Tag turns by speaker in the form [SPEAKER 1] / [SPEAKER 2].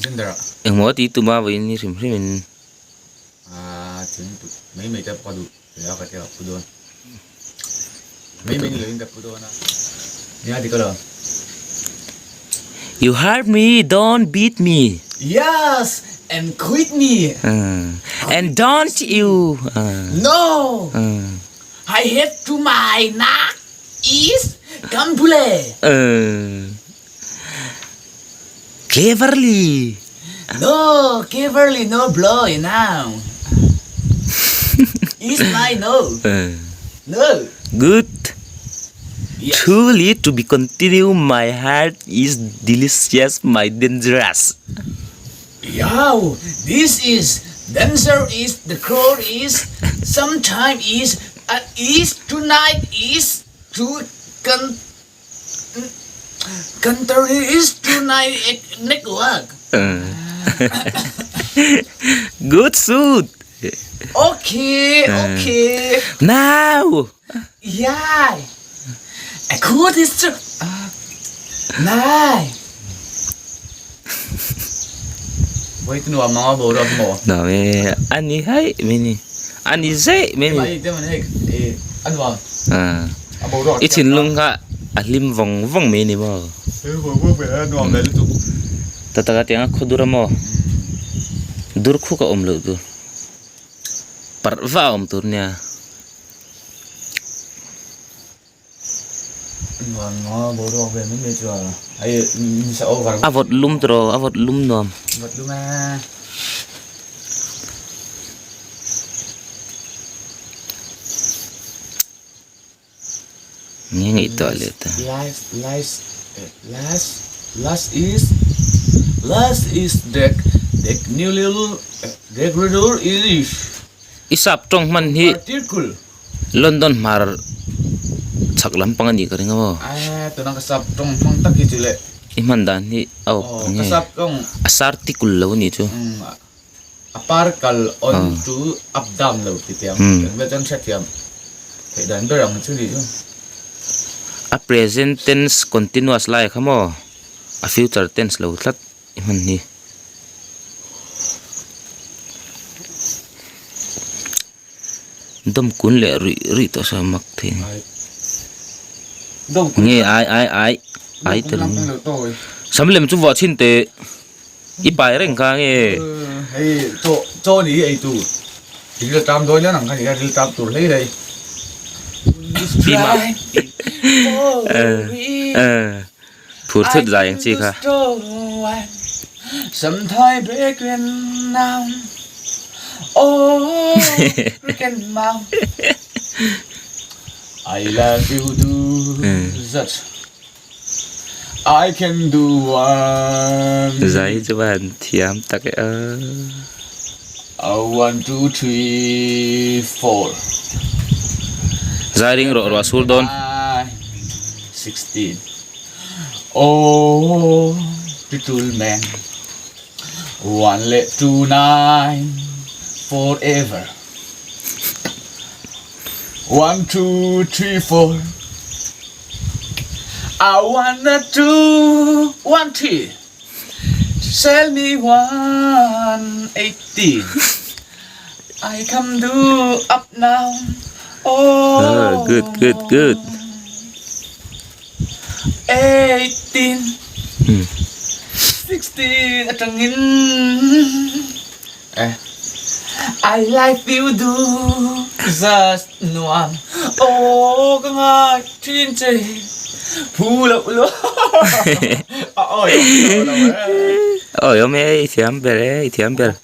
[SPEAKER 1] Gender ah.
[SPEAKER 2] Engmaw ti tuma vawiin ni hrim hrim in.
[SPEAKER 1] Aaa thing put mai mai te pawh ka duh ve a ka tia ka pu dawn. Mai mai ni lovin ka pu dawn a. Nia dik alawm.
[SPEAKER 2] You hurt me, don't beat me.
[SPEAKER 1] Yes, and quit me.
[SPEAKER 2] And don't you.
[SPEAKER 1] No, I hate to my nak is gambule.
[SPEAKER 2] Cleverly.
[SPEAKER 1] No, cleverly no blow now. Is my no. No.
[SPEAKER 2] Good. Truly to be continue my heart is delicious my dangerous.
[SPEAKER 1] Yow, this is dancer is the crowd is sometime is uh, is tonight is to con country is tonight network.
[SPEAKER 2] Good suit.
[SPEAKER 1] Okay, okay.
[SPEAKER 2] Now.
[SPEAKER 1] Yeah. A good is to nai. Wait nu amanga bo ro mo.
[SPEAKER 2] No me ani hai mini. Ani zai mini.
[SPEAKER 1] Mai te man hei e anwa.
[SPEAKER 2] Ah.
[SPEAKER 1] A bo ro.
[SPEAKER 2] I thinlung kha a hlim vawng vawng mai ni maw.
[SPEAKER 1] E vawng vawng ve a nuam ve lutuk.
[SPEAKER 2] Ta taka tiang a khaw dur a maw. Dur khuk a awm loh tur. Parh va a awm tur nia. A vawt lum tawh a vawt lum nuam. Nge ngaihtuah leh ta. I sap tawng hman hi London hmar chhak lampang a nih ka ring a maw? I hman dan hi a awp nge a sar ti kul lo a nih chu. A present tense continuous lai kha maw a future tense lo tlat i hman hi. Dawm kun leh ruih ruih tawh saw mak thei a ni. Nge ai ai ai ai tel ang sam lem chu vuah chhin teh i pai reng kha nge. Phur thut zai ang chi kha. Zai chu va han thiam tak e a. Zai ring rawh ruah sur dawn.
[SPEAKER 1] Oh little man one leh two nine forever one two three four I wanna two one three sell me one eighteen I come do up now
[SPEAKER 2] Oh, good, good, good.
[SPEAKER 1] 18 16 atangin eh I like you do just nuam oh ka ngai thin che phu lo lo oi
[SPEAKER 2] Oi om e i thiam ber e i thiam ber.